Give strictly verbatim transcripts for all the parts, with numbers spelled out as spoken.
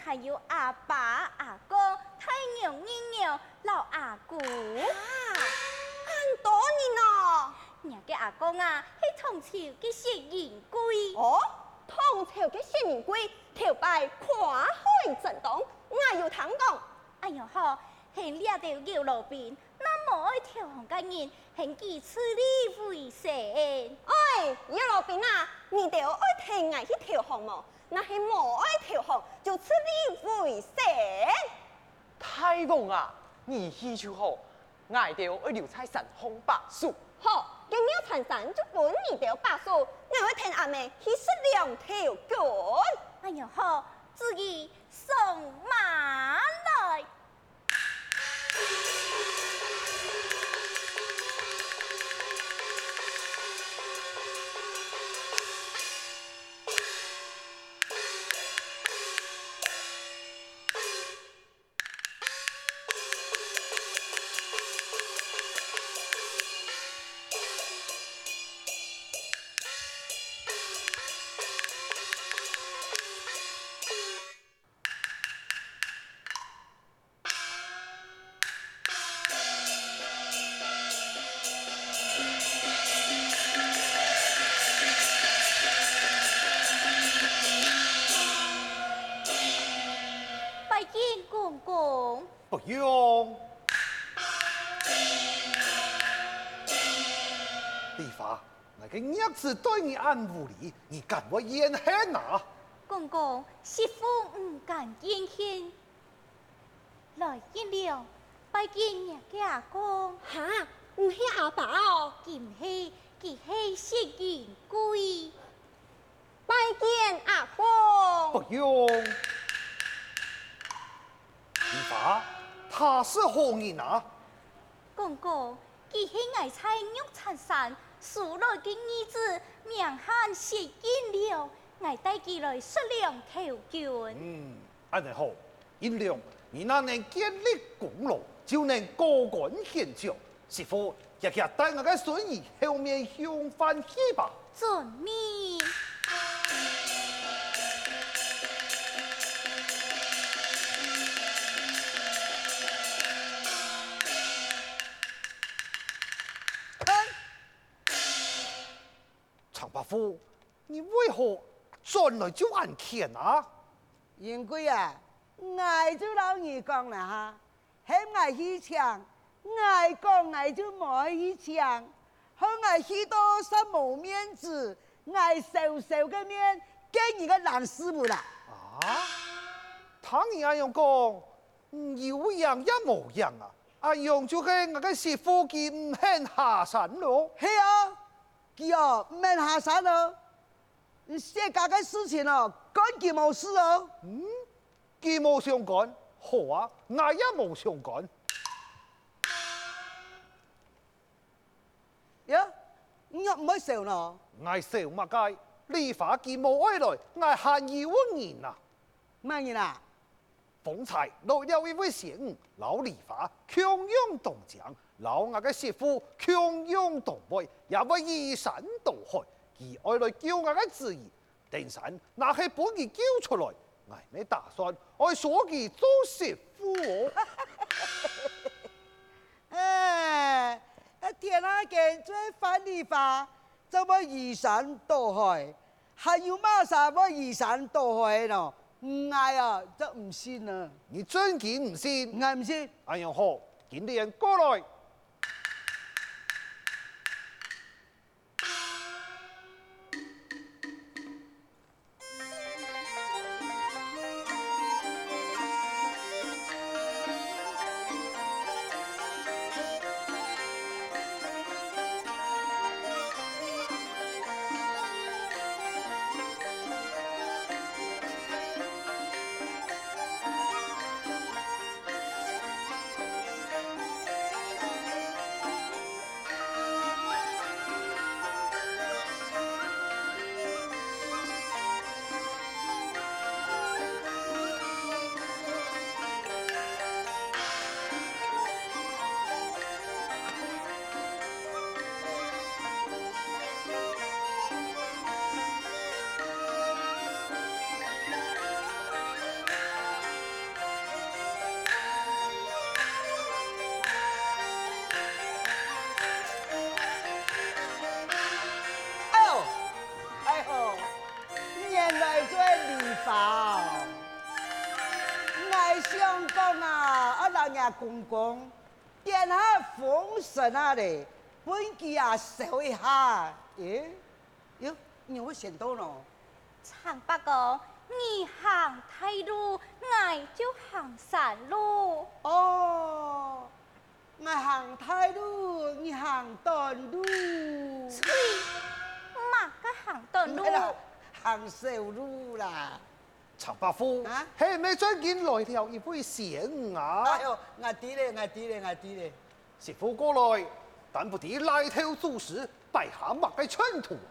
還有阿爸、阿哥、大娘、二娘摎阿姑。啊，恁多人哦！若个阿公啊，係唐朝个薛仁貴。哦，唐朝个薛仁貴頭擺跨海戰當，𠊎有聽講。恁樣好，係這兜醃鱸兵， 若無愛投降个人，喊佢自立為生。哎，醃鱸兵啊，你兜愛𢯭𠊎去投降無？若係無愛投降，就自立為生。大王啊，你去就好，𠊎兜愛留在山項把守。好，該玉泉山就分你兜把守，𠊎愛𢯭阿姆去食糧投軍。恁樣好，子義上馬來。 拜見公公。不用。梨花，𠊎个逆子對你恁無禮，你敢會怨恨啊？公公，媳婦毋敢怨恨。 來，銀良，拜見若个阿公。哈，你係阿爸哦？佢毋係，佢係薛仁貴。拜見阿公。不用。梨花，他是何人啊？公公，佢係𠊎在玉泉山收來个義子，名喊薛銀良，𠊎帶佢來食糧投軍。嗯， 恁樣好，銀良，你若能建立功勞，就能高官顯爵。媳婦，遽遽帶𠊎个孫兒後面向飯去吧。遵命。 長伯父，你為何轉來就恁譴啊？仁貴啊，𠊎就摎你講啦哈，喊𠊎去請，𠊎講𠊎就無愛去請，害𠊎去到煞無面子，𠊎羞羞个面見你个爛屎朏啦！啊？聽你恁樣講，有影也無影啊！恁樣就係𠊎个媳婦佢毋肯下山囉。係啊， 佢哦，毋肯下山哦，你薛家个事情哦，關佢無事哦。嗯，佢無相干，好啊，𠊎也無相干。呀，你仰毋會愁呢？𠊎愁麼个？梨花佢無愛來，𠊎還有人啊。麼人啊？ 方才來了一位仙女，摎梨花共樣當靚，摎𠊎个媳婦共樣當美，也會移山倒海。佢愛來救𠊎个子義，等山若係分佢救出來，𠊎乜打算愛娶佢做媳婦哦。哎，天下間最番梨花，正會移山倒海， 還有麼儕會移山倒海呢？𠊎啊，就毋信呢。你真經毋信？𠊎毋信。恁樣好，今天過來。啊，公公，點下風聲啊咧，分佢啊笑一下。欸，喲，你會想到喏？長伯公，你行大路，𠊎就行山路。哦， 𠊎行大路，你行短路。啐，麼个行短路？毋係啦，行小路啦。長伯父，啊？係毋係正經來了一位仙女啊？哎喲，𠊎知咧，𠊎知咧，𠊎知咧。媳婦過來，但不知來頭祖師拜下麼个稱呼啊？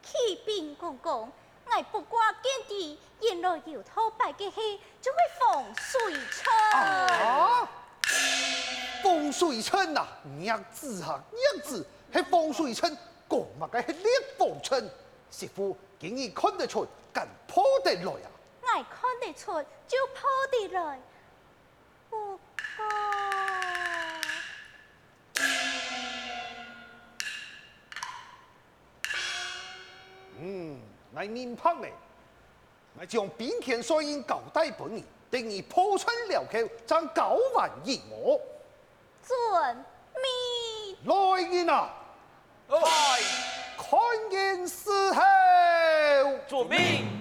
啟稟公公，𠊎卜卦見知，原來有道拜个係，就係風水稱。啊？風水稱啊，弱智啊，弱智，係風水稱，講麼个係烈風稱？媳婦，今日看得出，敢破得來啊？𠊎看得出，就破得來。不過，嗯，𠊎明白咧。𠊎將兵權帥印交代分你，等你破稱了後，正交還於我。遵命。來人啊！來！看人伺候！遵命。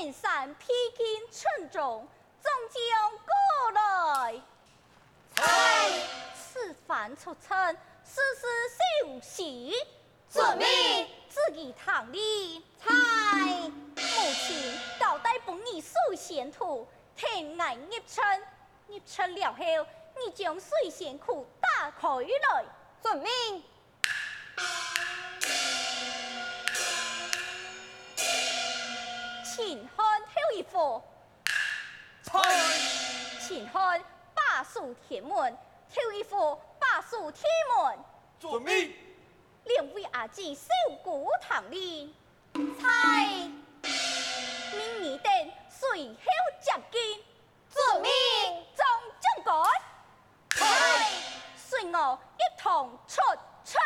燕山披巾称重，众将过来。在。此番出征，事事小心。遵命。注意听令。在。母亲交代分你水仙图，跈𠊎入阵。入阵了后，你将水仙图打开来。遵命。 秦汉头一幅。在。秦汉把守天门，头一幅把守天门。遵命。两位阿姊小姑听令。在。命你等随后接应。 遵命。众将官。在。随我一同出征。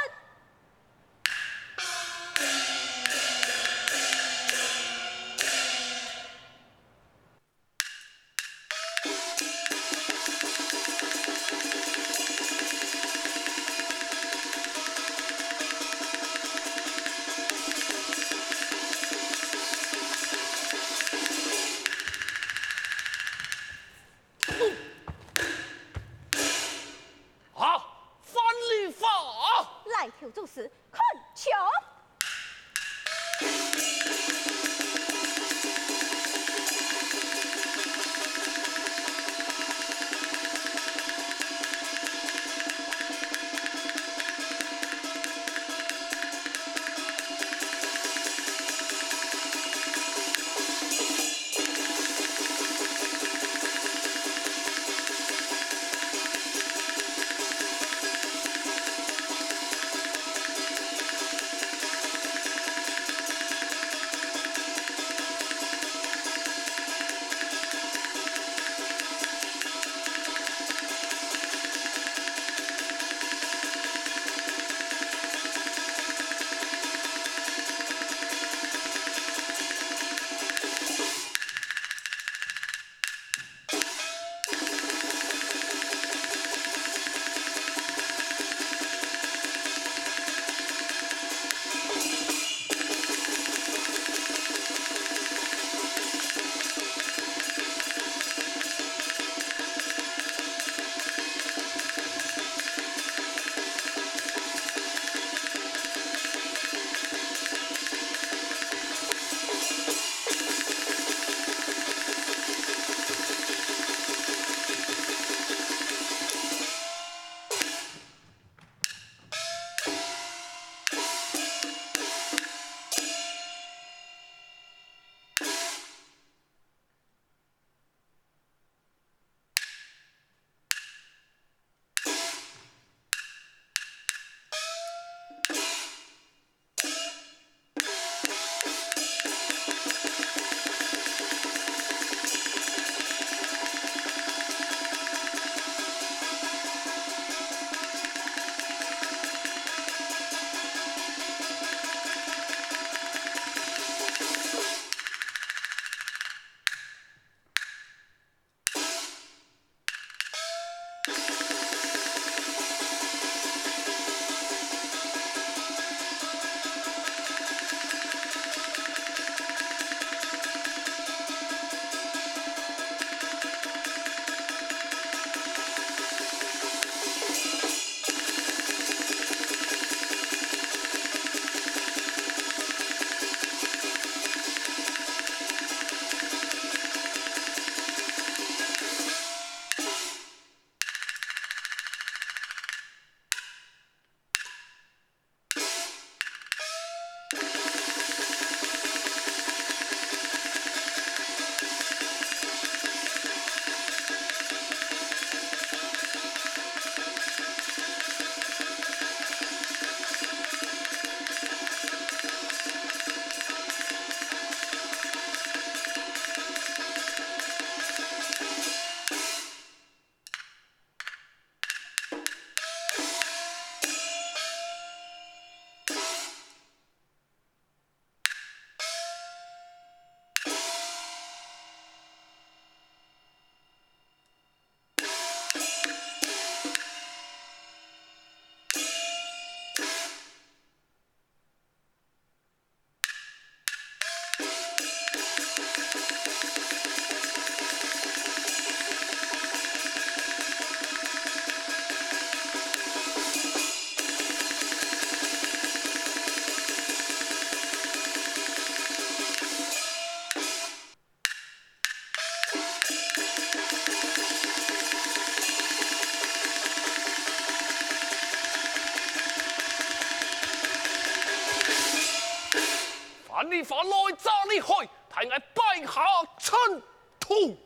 花來炸你開，待𠊎擺下陣圖。